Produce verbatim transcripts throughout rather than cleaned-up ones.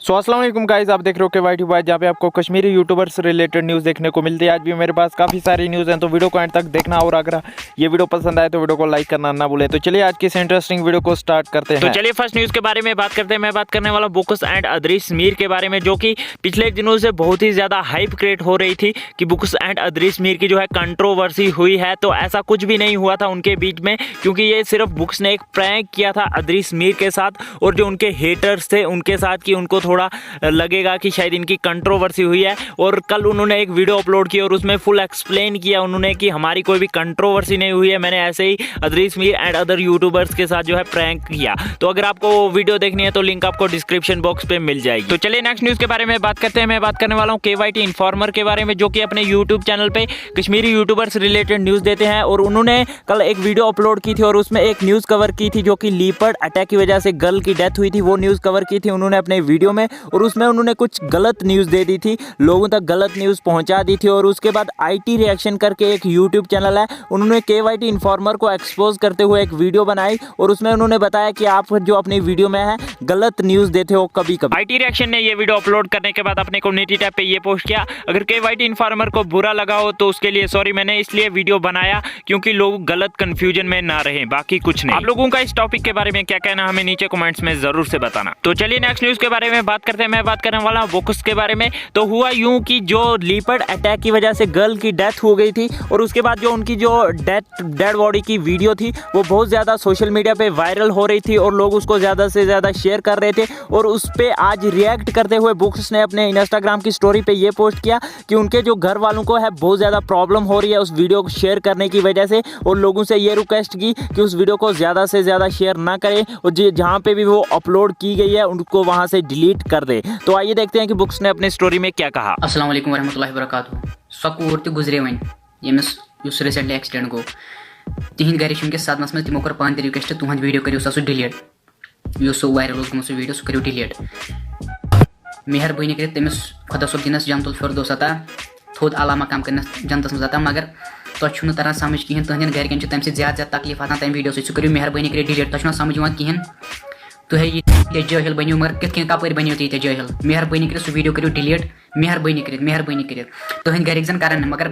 सो अस्सलाम वालेकुम गाइस, आप देख रहे हो के वाई टी बॉय, जहाँ पे आपको कश्मीरी यूट्यूबर से रिलेटेड न्यूज़ देखने को मिलती है। आज भी मेरे पास काफ़ी सारी न्यूज़ हैं, तो वीडियो को एंड तक देखना, और अगर ये वीडियो पसंद आए तो वीडियो को लाइक करना ना भूलें। तो चलिए आज की इस इंटरेस्टिंग वीडियो को स्टार्ट करते हैं। तो चलिए फर्स्ट न्यूज़ के बारे में बात करते हैं। मैं बात करने वाला हूँ बुक्स एंड अदरीस मीर के बारे में, जो कि पिछले दिनों से बहुत ही ज़्यादा हाइप क्रिएट हो रही थी कि बुक्स एंड अदरीस मीर की जो है कंट्रोवर्सी हुई है। तो ऐसा कुछ भी नहीं हुआ था उनके बीच में, क्योंकि ये सिर्फ बुक्स ने एक प्रैंक किया था अदरीस मीर के साथ, और जो उनके हेटर्स थे उनके साथ, कि उनको थोड़ा लगेगा कि शायद इनकी कंट्रोवर्सी हुई है। और कल उन्होंने एक वीडियो अपलोड की और उसमें फुल एक्सप्लेन किया उन्होंने कि हमारी कोई भी कंट्रोवर्सी नहीं हुई है, मैंने ऐसे ही Adrees Mir and other youtubers के साथ जो है प्रैंक किया। तो अगर आपको वो वीडियो देखनी है तो लिंक आपको डिस्क्रिप्शन बॉक्स पे मिल जाएगी। तो चलिए नेक्स्ट न्यूज़ के बारे में बात करते हैं। मैं बात करने वाला हूँ के वाई टी इन्फॉर्मर के बारे में, जो कि अपने यूट्यूब चैनल पे कश्मीरी यूट्यूबर से रिलेटेड न्यूज़ देते हैं, और उन्होंने कल एक वीडियो अपलोड की थी और उसमें एक न्यूज़ कवर की थी, जो कि लीपर्ड अटैक की वजह से गर्ल की डेथ हुई थी, वो न्यूज़ कवर की थी उन्होंने अपने वीडियो में। और उसमें उन्होंने कुछ गलत न्यूज़ दे दी थी, लोगों तक गलत न्यूज़ पहुंचा दी थी। और उसके बाद आई टी रिएक्शन करके एक यूट्यूब चैनल है, उन्होंने के वाई टी इन्फॉर्मर को एक्सपोज करते हुए एक वीडियो बनाई, और उसमें उन्होंने बताया कि आप जो अपनी वीडियो में है, गलत न्यूज़ देते हो कभी कभी। आई टी रिएक्शन ने ये वीडियो अपलोड करने के बाद अपने कम्युनिटी टैब पे ये पोस्ट किया, अगर के वाई टी इन्फॉर्मर को बुरा लगा हो तो उसके लिए सॉरी, मैंने इसलिए वीडियो बनाया क्योंकि लोग गलत कंफ्यूजन में ना रहें, बाकी कुछ नहीं। आप लोगों का इस टॉपिक के बारे में क्या कहना, हमें नीचे कमेंट्स में जरूर से बताना। तो चलिए नेक्स्ट न्यूज़ के बारे में बात करते हैं। मैं बात करने वाला हूँ बुक्स के बारे में। तो हुआ यूं कि जो लीपर्ड अटैक की वजह से गर्ल की डेथ हो गई थी, और उसके बाद जो उनकी जो डेथ डेड बॉडी की वीडियो थी, वो बहुत ज़्यादा सोशल मीडिया पे वायरल हो रही थी और लोग उसको ज़्यादा से ज़्यादा शेयर कर रहे थे। और उस पे आज रिएक्ट करते हुए बुक्स ने अपने इंस्टाग्राम की स्टोरी पे ये पोस्ट किया कि उनके जो घर वालों को है बहुत ज़्यादा प्रॉब्लम हो रही है उस वीडियो को शेयर करने की वजह से, और लोगों से ये रिक्वेस्ट की कि उस वीडियो को ज़्यादा से ज़्यादा शेयर ना करें, और जी जहाँ पे भी वो अपलोड की गई है उनको वहाँ से डिलीट कर दे। तो आइए देखते हैं कि बुक्स ने अपनी स्टोरी में क्या कहा। السلام علیکم ورحمۃ اللہ وبرکاتہ۔ سۄ کوٗر تہِ گُزرے وۄنۍ، ییٚمِس، یُس ریٖسنٹلی ایکسیڈنٹ گوٚو۔ تِہِنٛدۍ گَرِکۍ چھِ وٕنکیٚس صدمَس منٛز، تِمو کوٚر پانہٕ تہِ ریکویسٹ، تُہُنٛد ویٖڈیو کٔرِو سا سُہ ڈِلیٖٹ، یُس سُہ وایرل اوس گوٚمُت سُہ ویٖڈیو، سُہ کٔرِو ڈِلیٖٹ۔ مہربٲنی کٔرِتھ تٔمِس خۄدا صٲب دِنَس جنت الفردوس عطا، تھوٚد اعلیٰ مقام کٔرِنَس جنتَس منٛز عطا۔ مگر تۄہہِ چھُو نہٕ تَران سَمٕجھ کِہیٖنۍ، تُہٕنٛدٮ۪ن گَرِکٮ۪ن چھِ تَمہِ سۭتۍ زیادٕ زیادٕ تکلیٖف واتان تَمہِ ویٖڈیو سۭتۍ۔ سُہ کٔرِو مہربٲنی کٔرِتھ ڈِلیٖٹ، تۄہہِ چھُو نہ سَمٕجھ یِوان کِہیٖنۍ۔ تُہۍ ہے ییٖتیٛاہ جٲہِل بٔنِو، مگر کِتھ کٔنۍ کَپٲرۍ بٔنِو تُہۍ ییٖتیٛاہ جٲہِل؟ مہربٲنی کٔرِتھ سُہ ویٖڈیو کٔرِو ڈِلیٖٹ، مہربٲنی کٔرِتھ، مہربٲنی کٔرِتھ۔ تُہٕنٛدۍ گَرِکۍ زَن کَرَن نہٕ، مگر،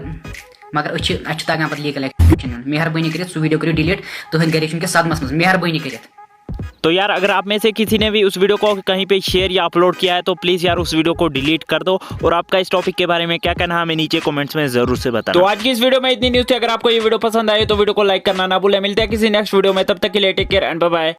مگر أسۍ چھِ، اَسہِ چھُ تَگان پَتہٕ لیٖگَل ایکشن نیُن۔ مہربٲنی کٔرِتھ سُہ ویٖڈیو کٔرِو ڈِلیٖٹ، تُہٕنٛدۍ گَرِکۍ چھِ وٕنکیٚس صدمَس منٛز، مہربٲنی کٔرِتھ۔ तो यार, अगर आप में से किसी ने भी उस वीडियो को कहीं पे शेयर या अपलोड किया है तो प्लीज़ यार उस वीडियो को डिलीट कर दो। और आपका इस टॉपिक के बारे में क्या कहना है, हमें नीचे कमेंट्स में ज़रूर से बताना। तो आज की इस वीडियो में इतनी न्यूज़ थी। अगर आपको ये वीडियो पसंद आए तो वीडियो को लाइक करना ना भूलें। मिलते हैं किसी नेक्स्ट वीडियो में, तब तक के लिए take care and bye bye.